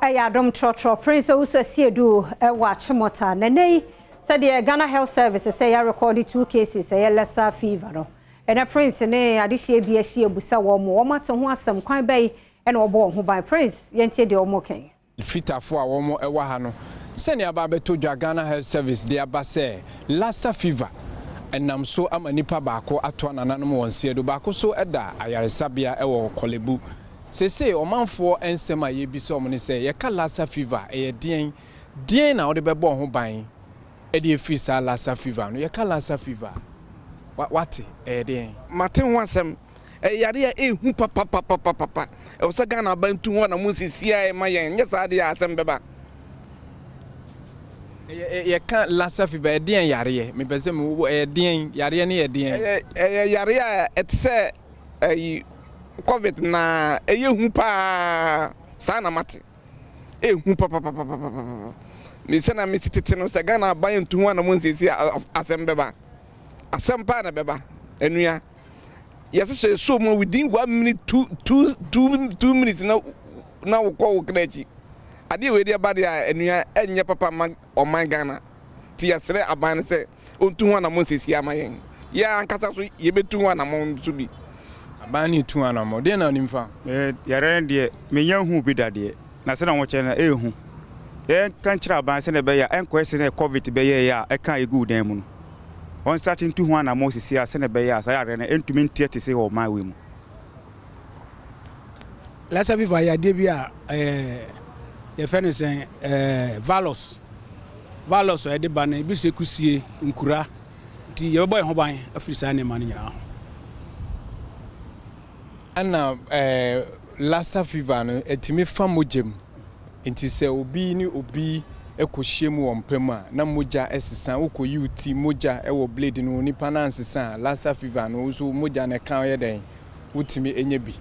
Ɛyɛ Adom Trɔtrɔ Prince Owusu Asiedu wɔ Achimota. Na ɛnnɛ yi, sɛdeɛ Ghana Health Service sɛ yɛarekɔɔde two cases ɛyɛ Lassa fever no, ɛnɛ Prince ne adehyeɛ bi ahyia abusa wɔn, wɔn ate ho asɛm, kwan bɛn na wɔbɔ wɔn ho ban. Prince, yɛntie deɛ wɔn reka yi. Fitafo a wɔn wɔ ha no, sɛnea aba abɛtɔ dwa Ghana Health Service de aba sɛ Lassa fever nam so ama nipa baako atoa nananom wɔn seɛ do, baako nso da ayaresabea wɔ Korle Bu. Seesei ɔmanfoɔ nsɛm a yɛrebisa wɔn ne sɛ, yɛka Lassa fever a, ɛyɛ deɛn? Deɛn na wode bɛbɔ wo ho ban de afiri saa Lassa fever no? Yɛka Lassa fever a, wa, wate, ɛyɛ deɛn? Mate ho asɛm. Ɛyɛ yareɛ a ɛhu papapapapapa. Ɛwɔ sɛ Ghana aban tu ho anamon sesiaa ma yɛn, nyɛ saa deɛ a asɛm bɛba. Ɛyɛ, yɛka Lassa fever, ɛyɛ deɛn yareɛ? Mepɛ sɛ me, ɛyɛ deɛn? Yareɛ no yɛ deɛn? Ɛyɛ, ɛyɛ yareɛ a ɛte sɛ ɛyi covid na ɛyɛ hu paa saa na mate ɛhu papapapapapa me sɛ na mesi tete no sɛ Ghana aban ntu ho anamɔ nsiesie asɛm bɛba asɛm paa na bɛba anua yɛsesɛ so mu within one minute two two two two minutes na na wokɔ wo kra akyi adeɛ wei deɛ ba deɛ a anua ɛnyɛ papa ma ɔman Ghana nti yɛsrɛ aban no sɛ ɔntu ho anammɔn seesei ama yɛn. Yɛn ankasa nso yɛbɛtu ho anammɔn nso bi. Aban no retu anammɔn. Deɛn na wonim fa ho? Me yareɛ no deɛ mennya nhuu bi da deɛ, na sɛdeɛ wɔkyerɛ no ɛyɛ hu. Yɛnka nkyerɛ aban sɛdeɛ ɛbɛyɛ a ɛnkɔyɛ sɛdeɛ covid bɛyɛeɛ a ɛkaa yɛ guu dan mu no. Wɔnstate ntu ho anammɔn seesei ara sɛdeɛ ɛbɛyɛ a saa yareɛ no ɛntumi nteɛ te sei wɔ ɔman wei mu. Lassa fever yɛ adeɛ bi a ɛɛ yɛfrɛ no sɛn ɛɛ virus virus a ɛde ba no ebi sɛ kusie nkura nti yɛbɛbɔ yɛn ho ban afiri saa nneɛma no nyinaa ho. Ɛna ɛɛ Lassa fever no ɛtumi fa mogya mu nti sɛ obi ne obi kɔ hyia mu wɔ mpa mu a na mogya sesa wokɔ yi wo ti mogya wɔ blade no nipa no ansesa a Lassa fever no wo nso mogya no ɛka yɛ dɛn wotumi nya bi.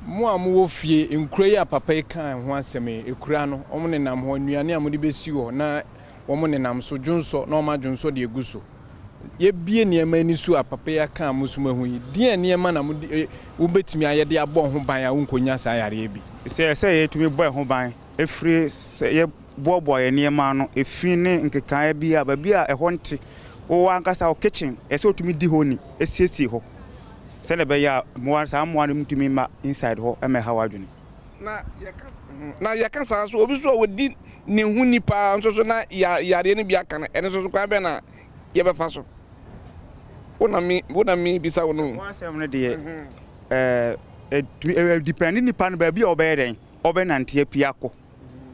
Mo a mowɔ fie, nkura yi a papa yi kaa ho asɛm yi, ekura no, wɔn nenam hɔ, nnuane a mode bɛsi hɔ na wɔn nenam so, dwonsɔ na wɔn adwonsɔ de agu so. Yɛbie nneɛma ani so a papa yi aka a mo nso moahu yi, deɛn nneɛma na mode eh, wobɛtumi ayɛ de abɔ ho ban a wonkɔnya saa yareɛ bi? Sɛ sɛ yɛtumi bɔ yɛn ho ban firi sɛ yɛboaboa yɛn nneɛma ano, efi ne nkekaeɛ bi a baabi a ɛhɔ nte, wo ankasa wo kitchen, ɛsɛ sɛ wotumi di hɔ ni, siesie hɔ. Sɛdeɛ ɛbɛyɛ a mmoa saa mmoa no ntumi mma inside hɔ mmɛha w'adwene. Na yɛka na yɛka saa nso obi nso a ɔdi ne ho ni paa nso so na ya yareɛ no bi aka no ɛno nso so kwan bɛn na yɛbɛfa so? Wo na me wo na mebisa wo no. Ɛho asɛm no deɛ ɛɛ ɛtumi ɛ depend nipa no baabi a ɔbɛyɛ dɛn ɔbɛnante apue akɔ.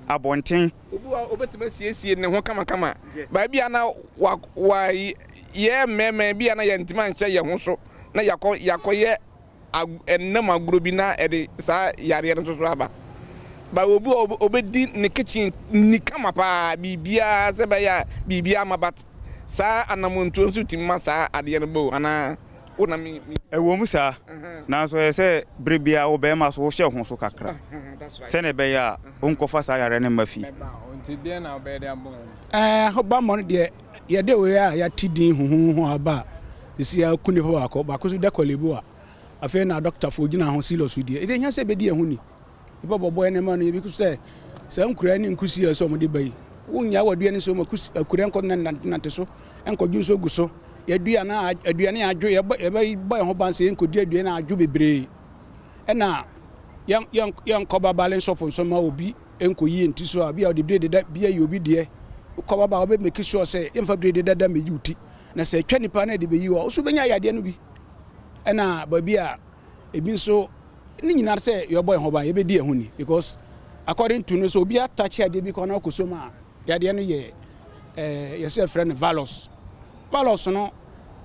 abɔnten. Obi wɔ hɔ a obetumi asiesie ne ho kamakama. Baabi a na wa wa yɛ mmarima bi a na yɛntumi anhyɛ yɛn ho so na yɛakɔ yɛakɔyɛ ag ɛnam agorɔ bi na ɛde saa yareɛ no nso so aba. Ba obi wɔ hɔ obedi ne kitchen ni kama paa biribiara sɛ ɛbɛyɛ a biribiara ma but saa anamontuo nso tumi ma saa adeɛ no ba o anaa? Wo na me me. Ɛwom saa, nanso ɛsɛ sɛ bere biara wo barima so wohyɛ wo ho so kakra sɛnea ɛbɛyɛ a wonkɔfa saa yareɛ no mma fie. Ɛɛ ahobammɔ no deɛ yɛde wei a yɛate din huhuuhu aba a sisi a aku nipa baako baako nso da Korle Bu a afei na adɔkotafoɔ gyina ho serious deɛ ɛdi hia sɛ ɛbɛdi yɛn ho ni. Yɛbɛbɔbɔ yɛn nneɛma no yɛbi sɛ saa nkura ne nkusi a ɛsɛ wɔde ba yi wonnya wɔ aduane so ma kusi akura nkɔ nantenante so nkɔdwo nso gu so yɛdua na aduane adwo yɛbɔ yɛbɛbɔ yɛn ho ban sɛ yɛnkɔdi aduane adwo bebree ɛna yɛn yɛn yɛnkɔ babale nsɔpo nso ma obi nkɔyi yɛn ti so a bi a ɔde bere deda bi ayi obi deɛ wokɔ baba a wobɛ make sure sɛ yɛmfa bere deda mɛyi wo ti na sɛ atwa nipa no de bɛyi hɔ a wo so wobɛnya yadeɛ no bi ɛna baabi a ebi nso ne nyinaa sɛ yɛbɔ yɛn ho ban yɛbɛdi yɛn ho ni because according to no sɛ obi atakye adeɛ bi kɔ na ɔkɔ so mu a yadeɛ no yɛ ɛɛ yɛsɛ yɛfrɛ no virus virus no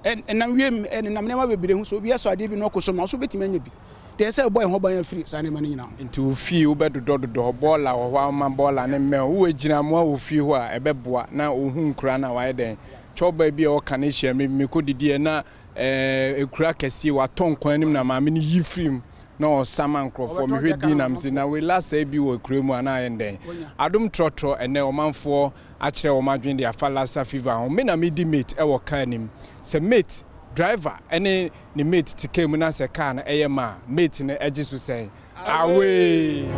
ɛnam wiem ɛnenam nneɛma bebree ho sɛ obi asɔ adeɛ bi na ɔkɔ so mu a ɔso bɛtumi anya bi deɛ sɛ ɛbɔ yɛn ho ban afiri saa nneɛma no nyinaa ho. Nti wo fie wobɛdodɔdodɔ hɔ, bɔɔla wɔ hɔ a woma bɔɔla no mmɛn wo, wowɔ agyinamoa wɔ fie hɔ a ɛbɛboa na wohu nkura no a wayɛ dɛn kyɛwba bi a ɔka no hyia me mekɔdidiɛ na ɛɛ ekura kɛseɛ watɔ nkwan anim na maame no yi firi mu na ɔsa ma nkurɔfoɔ mehwɛ din na mese na wei lasa bi wɔ ekura mu anaa ayɛ ndɛn adom trɔtrɔ ɛnɛ ɔmanfoɔ akyerɛ wɔn adwene de afa lassa fever ho me na medi mate ɛwɔ kaa nim sɛ mate driver ɛne ne mate te kaa mu na sɛ kaa no ɛyɛ ma a mate no ɛgye so sɛn away.